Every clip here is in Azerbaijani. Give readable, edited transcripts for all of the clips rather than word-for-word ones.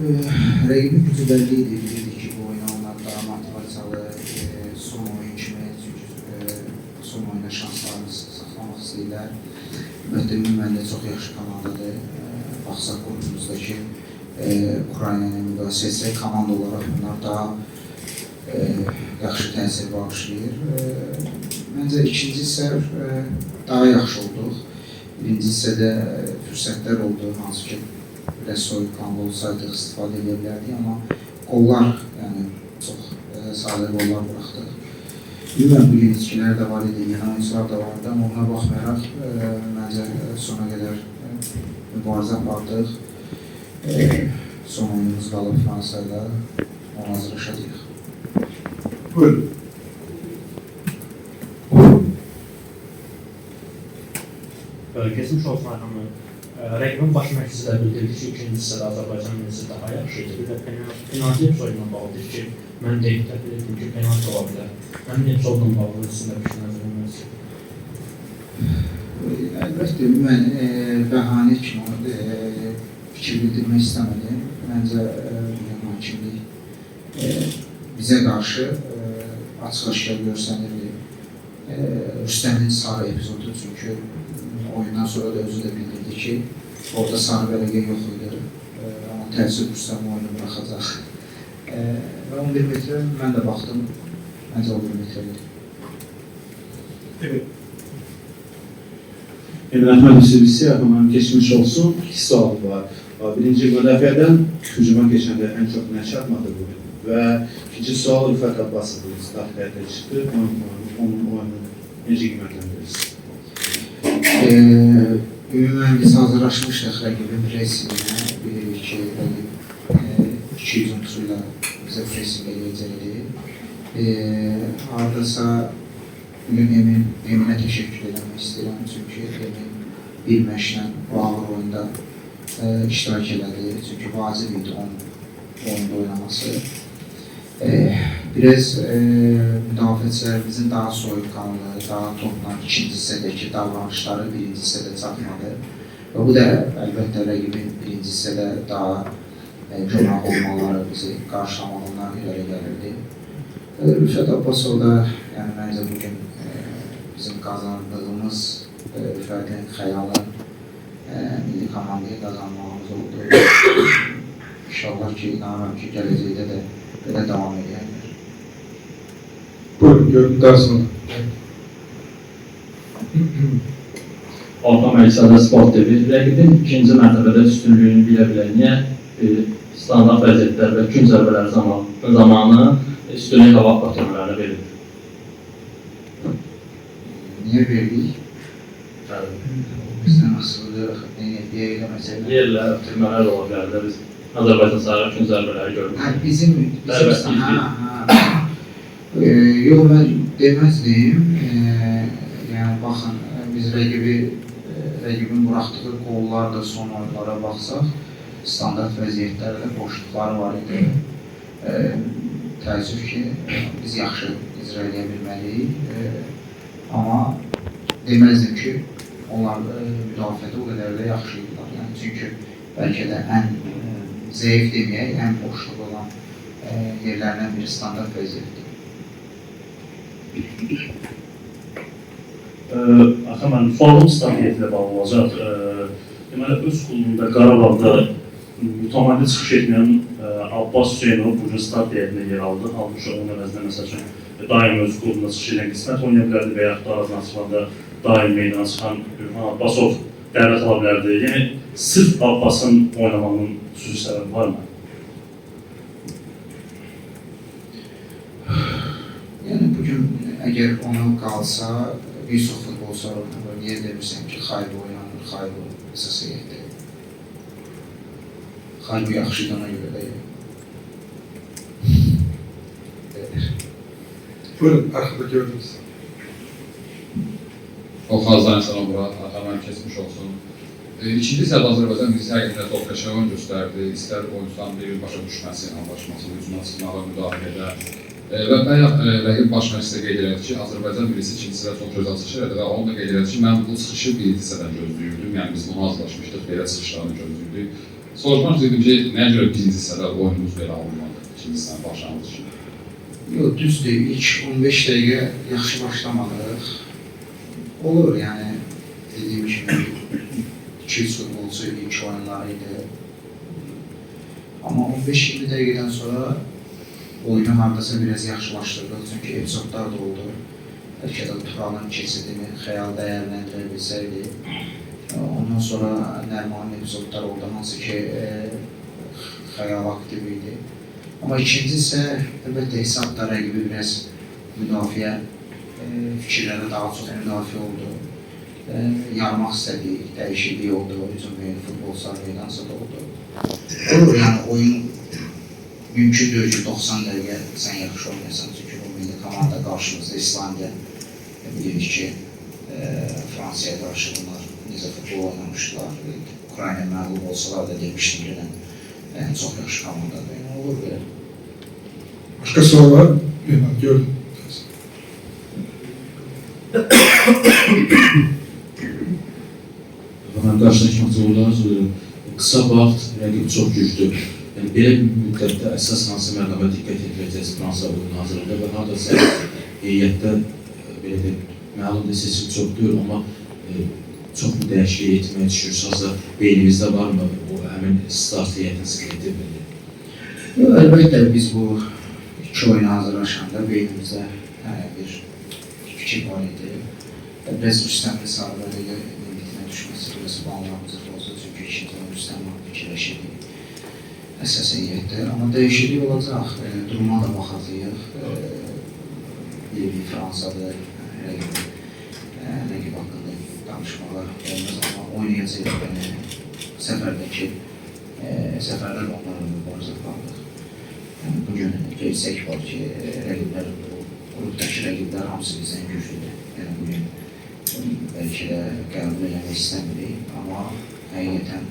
Rəqibin gücü bəlli idi. Bilirdik ki, bu oyuna onlar daha motivasiyalı, son oyun kimi, çünki son oyuna şanslarını saxlamaq istəyirlər. Əlbəttə, ümumən də çox yaxşı komandadır. Baxsaq qrupumuzdakı Ukrayna ilə müqayisə etsək, komanda olaraq bunlar daha yaxşı təsir bağışlayır. Məncə ikinci hissə daha yaxşı olduq. Birinci hissədə fürsətlər oldu, hansı ki, biraz soyuqqanlı olsaydıq istifadə edə bilərdik, amma qollar, yəni çox sadə qollar buraxdıq. Ümumən bugün itkilər də var idi, yeni oyuncular da vardı, amma ona baxmayaraq məncə sona qədər mübarizə apardıq. Son oyunumuz qalıb Fransayla, ona hazırlaşacağıq. Buyurun. Keçmiş olsun Ayxan müəllim. Rəqibin baş məşqçisi də bildirdi ki, ikinci hissədə Azərbaycan millisi daha yaxşı idi. Bir də penalti epizoduna bağlıdır ki, mən dəqiq təhlil etdim ki, penalti ola bilər. Həmin epizodla bağlı sizin də fikrinizi bilmək istəyirəm. Əlbəttə, mən bəhanə kimi onu fikir bildirmək istəmədim. Məncə, bugün hakimlik bizə qarşı açıq-aşkar görsənirdi. Rüstəmin sarı epizodu, çünki oyundan sonra da özü də bildirdi ki, orada sarı vərəqə yox idi. Amma təəssüf Rüstəm oyunu buraxacaq. Və 11 metrə mən də baxdım, məncə 11 metrədir. Evet. Emin Əhməd CBC, Ayxan keçmiş olsun. İki sual var. Birinci, müdafiədən hücuma keçəndə ən çox nə çatmadı bugün? Və ikinci sual Rüfət Abbasov bugün start heyətinə çıxdı. Onun oyunu necə qiymətləndirirsiniz? Ümumən biz hazırlaşmışdıq rəqibin pressinginə. Bilirik ki, rəqib iki hücumçu ilə bizə pressing eləyəcəkdi. Hardasa bugün Eminə təşəkkür eləmək istəyirəm. Çünki Emin bir məşqlə bu ağır oyunda iştirak elədi. Çünki vacib idi onun oyunda oynaması. Biraz müdafiəçilərimizin daha soyuqqanlı, daha topla ikinci hissədəki davranışları birinci hissədə çatmadı. Və bu da əlbəttə rəqibin birinci hissədə daha kömək olmaları, bizi qarşılamağından irəli gəlirdi. Rüfət Abbasov da, yəni məncə bugün bizim qazandığımız Rüfətin xəyalı milli komandaya qazanmağımız oldu. İnşallah ki, inanıram ki, gələcəkdə də belə davam edərlər. Buyurun, gördüm daha sonra. Orxan Məlikzadə Sport TV. Rəqibin ikinci mərtəbədə üstünlüyünü bilə-bilə niyə standart vəziyyətlər və kün zərbələri zamanı üstünlük hava ötürmələrini verildi? Niyə verdik? Bəli. Bizdən asılıdır, deyə eləməsək. Yerlə ötürmələr də ola bilərdi. Biz Azərbaycan sayğı kün zərbələri görmüşük. Hə, bizim, Bəli, hə. Yox, mən deməzdim. Yəni, baxın, biz rəqibin buraxdığı qollar da son oyunlara baxsaq, standart vəziyyətlərdə boşluqları var idi. Təəssüf ki, biz yaxşı icra edə bilməliyik. Amma deməzdim ki, onlar müdafiədə o qədər də yaxşı idilər. Yəni, çünki bəlkə də ən zəif deməyək, ən boşluq olan yerlərdən biri standart vəziyyətdir. Axı mən sualım start heyəti ilə bağlı olacaq. Deməli, öz klubunda Qarabağda mütəmadi çıxış etməyən Abbas Hüseynov bugün start heyətində yer aldı. Halbuki onun əvəzinə, məsəl üçün, daim öz klubunda çıxış edən Qismət oynaya bilərdi və yaxud da Araz Naxçıvanda daim meydana çıxan Ürfan Abbasov dəvət ala bilərdi. Yəni, sırf Abbasın oynamağının xüsusi səbəbi varmı? Yəni, bugün əgər onu qalsa, bir çox futbolçular oynamır. Niyə demirsən ki, Xaybo oynanır, Xaybo əsas heyətdə. Xaybo yaxşı idi ona görə də. Buyurun, arkada gördünüz. Orxan Zayn bura, Arxan keçmiş olsun. İkinci hissədə Azərbaycan millisi həqiqətən çox qəşəng oyun göstərdi. İstər oyuncuların bir başa düşməsi, anlaşması, hücuma çıxmağı, müdafiədə. Və bayaq rəqib baş məşqçisi də qeyd elədi ki, Azərbaycan millisi ikinci hissədə çox gözəl çıxış elədi və onu da qeyd elədi ki, mən bu çıxışı birinci hissədən gözləyirdim. Yəni biz bunu hazırlaşmışdıq, belə çıxışlarını gözləyirdik. Soruşmaq istəyirdim ki, nəyə görə birinci hissədə oyunumuz belə alınmadı, ikinci hissənin başlanğıcı kimi? Yox, düzdür, ilk 15 dəqiqə yaxşı başlamadıq. Olur, yəni, dediyim kimi, 2-3 futbolçu ilk oyunları idi. Amma 15-20 dəqiqədən sonra oyunu hardasa biraz yaxşılaşdırdıq, çünki epizodlar da oldu. Bəlkə də Turalın keçidini xəyal dəyərləndirə bilsəydi. Ondan sonra Nərmanın epizodları oldu, hansı ki xəyal aktiv idi. Amma ikinci isə əlbəttə hesabda rəqibi biraz müdafiə fikirlərə daha çox müdafiə oldu. Yarmaq istədik, dəyişiklik oldu, hücum futbolçular meydançada oldu. Olur, yəni oyun mümkün deyil ki, 90 dəqiqə sən yaxşı oynayasan, çünki bu milli komanda qarşımızda İslandiya, bilirik ki, Fransaya qarşı bunlar necə futbol oynamışdılar, Ukrayna məğlub olsalar da demişdim ki, çox yaxşı komandadır, yəni olur belə. Başqa suallar? Mehmet, gördüm. Mən qarşıdakı maçı qısa vaxt, rəqib çox güclü. Yəni, belə bir müddətdə əsas hansı məqama diqqət yetirəcəksiniz Fransa oyunu hazırlığında və hardasa heyətdə, belə deyim, məlumdur seçim çox deyil, amma çox mu dəyişiklik etməyə düşünürsünüz, beyninizdə varmı o həmin start heyətinin skeleti belə? Yox, əlbəttə biz bu iki oyuna hazırlaşanda beynimizdə bir fikir var idi. Biraz Rüstəmli Sarıbəli limitinə düşməsi biraz planlarımızı pozdu, çünki ikinci oyun Rüstəmli fikirləşirdik əsas heyətdə. Amma dəyişiklik olacaq, duruma da baxacağıq. Bilirik Fransadır, rəqib haqqında danışmağa olmaz, amma oynayacağıq. Yəni, səfərdəki, səfərdə də onlarla mübarizə apardıq. Yəni, bugün gerçək var ki, rəqiblər, bu qrupdakı rəqiblər hamısı bizdən güclüdür. Yəni, bugün bəlkə də qəbul eləmək istəmirik, amma həqiqətən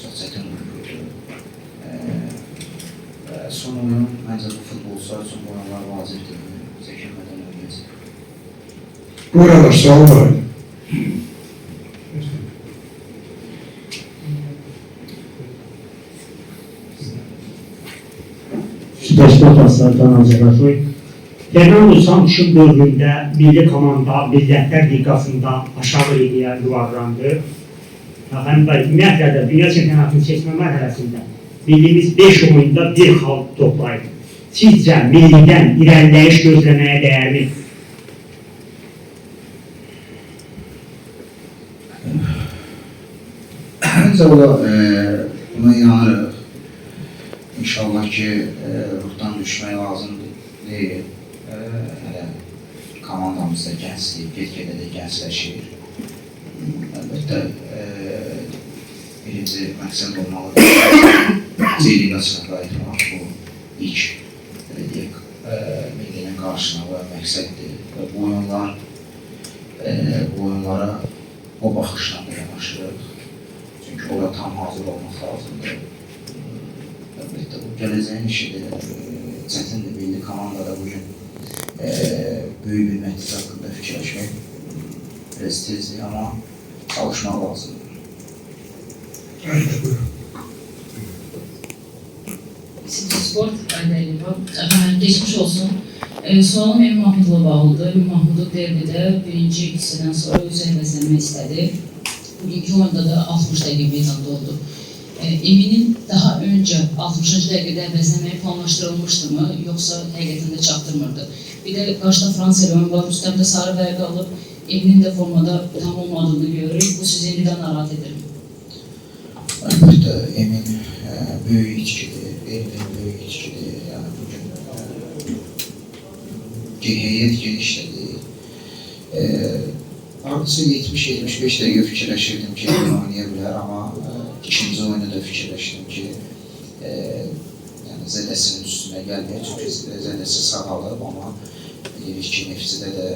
çox çətin qrup idi. Son oyun, məncə bu futbolçular üçün bu oyunlar vacibdir, çəkinmədən oynayacaq. Buyurun, sual var. Süpersport Aslardan Azərbaycan. Fernando Santos'un dövründə milli komanda Millətlər Liqasında aşağı liqaya yuvarlandı. Həm də ümumiyyətlə də dünya çempionatının seçmə mərhələsində millimiz 5 oyunda bir xal toplaydı. Sizcə millidən irəliləyiş gözləməyə dəyərmi? Məncə buna inanırıq. İnşallah ki, ruhdan düşmək lazım deyil. Hələ komandamız da gəncdir, get-gedə də gəncləşir. Əlbəttə, birinci məqsəd olmalıdır. C liqasına qayıtmaq bu ilk, belə deyək, millinin qarşısına qoyan məqsəddir. Və bu oyunlara o baxışla da yanaşırıq. Çünki ora tam hazır olmaq lazımdır. Əlbəttə, bu gələcəyin işidir, çətindir. Milli komandada bugün böyük bir nəticə haqqında fikirləşmək biraz tezdir, amma çalışmaq lazımdır. Sport Əliyeva, keçmiş olsun. Sualım Emin Mahmudla bağlıdır. Emin Mahmudov derbidə birinci hissədən sonra özü əvəzlənmək istədi. Bugünkü oyunda da 60 dəqiqə meydanda oldu. Eminin daha öncə 60-cı dəqiqədə əvəzləməyi planlaşdırılmışdı mı, yoxsa həqiqətən də çatdırmırdı? Bir də qarşıda Fransa ilə oyun var, Rüstəm də sarı vərəqə alıb, Eminin də formada tam olmadığını görürük. Bu sizi indidən narahat edir mi? Əlbəttə, Emin böyük içkidir, Elvin böyük içkidir. Yəni bugün heyət genişlədi. Hardasa 70-75 dəqiqə fikirləşirdim ki, Emin oynaya bilər, amma ikinci oyunu da fikirləşdim ki, yəni zədəsinin üstünə gəlməyək, çünki zədəsi sağalıb, amma bilirik ki, Neftçidə də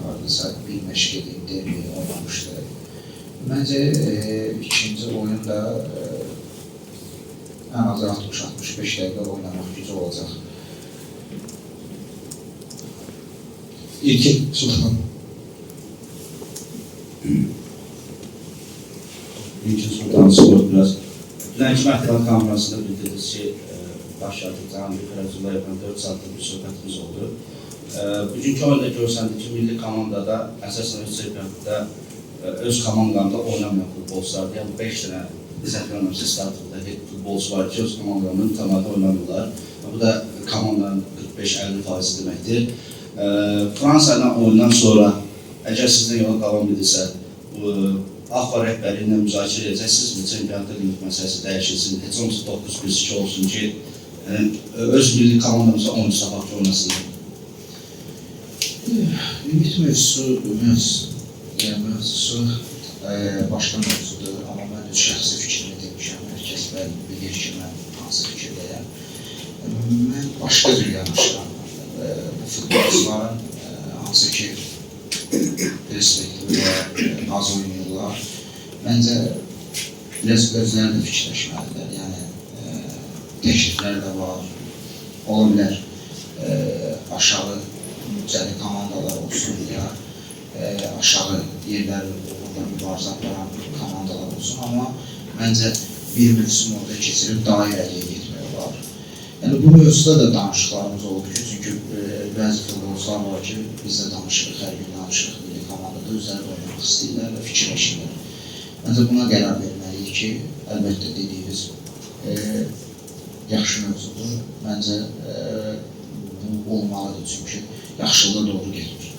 hardasa bir məşq edib, derbi oynamışdı. Məncə, ikinci oyunda ən azı 60-65 dəqiqə oynamaq gücü olacaq. İlkin Sultan. İlkin Sultan Sport biraz. Dünənki mətbuat konfransında bildirdiniz ki, baş katib Cahangir Fərəzullayevlə 4 saatlıq bir söhbətimiz oldu. Bugünkü oyunda görsəndi ki, milli komandada əsasən öz çempionatda öz komandalarında oynamayan futbolçulardır. Yəni 5 dənə səhv eləmirəmsə startında futbolçu var ki, öz komandalarında mütəmadi oynamırlar. Bu da komandanın 45-50% deməkdir. Fransa ilə oyundan sonra əgər sizdən yola davam edirsə, AFA rəhbəri ilə müzakirə edəcəksinizmi? Çempionatda limit məsələsi dəyişilsin, heç olmasa 9-1-2 olsun ki, öz milli komandamıza oyunçu tapaq ki, oynasınlar. Limit mövzusu başqa mövzudur, amma mən öz şəxsi fikrimi demişəm, hər kəs bilir ki, mən hansı fikirdəyəm. Mən başqa cür yanaşıram. Bu futbolçuların hansı ki perspektivi və az oynayırlar. Məncə biraz özləri də fikirləşməlidirlər. Yəni təkliflər də var, ola bilər aşağı büdcəli komandalar olsun ya aşağı yerlər uğrunda mübarizə aparan komandalar olsun, amma məncə bir mövsüm orada keçirib daha irəliyə getmək olar. Yəni bu mövzuda da danışıqlarımız olub ki, çünki bəzi futbolçular var ki, biz də danışırıq, hər gün danışırıq milli komandada, özləri də oynamaq istəyirlər və fikirləşirlər. Məncə buna qərar verməliyik ki, əlbəttə dediyiniz yaxşı mövzudur. Məncə bu olmalıdır, çünki yaxşılığa doğru getmir.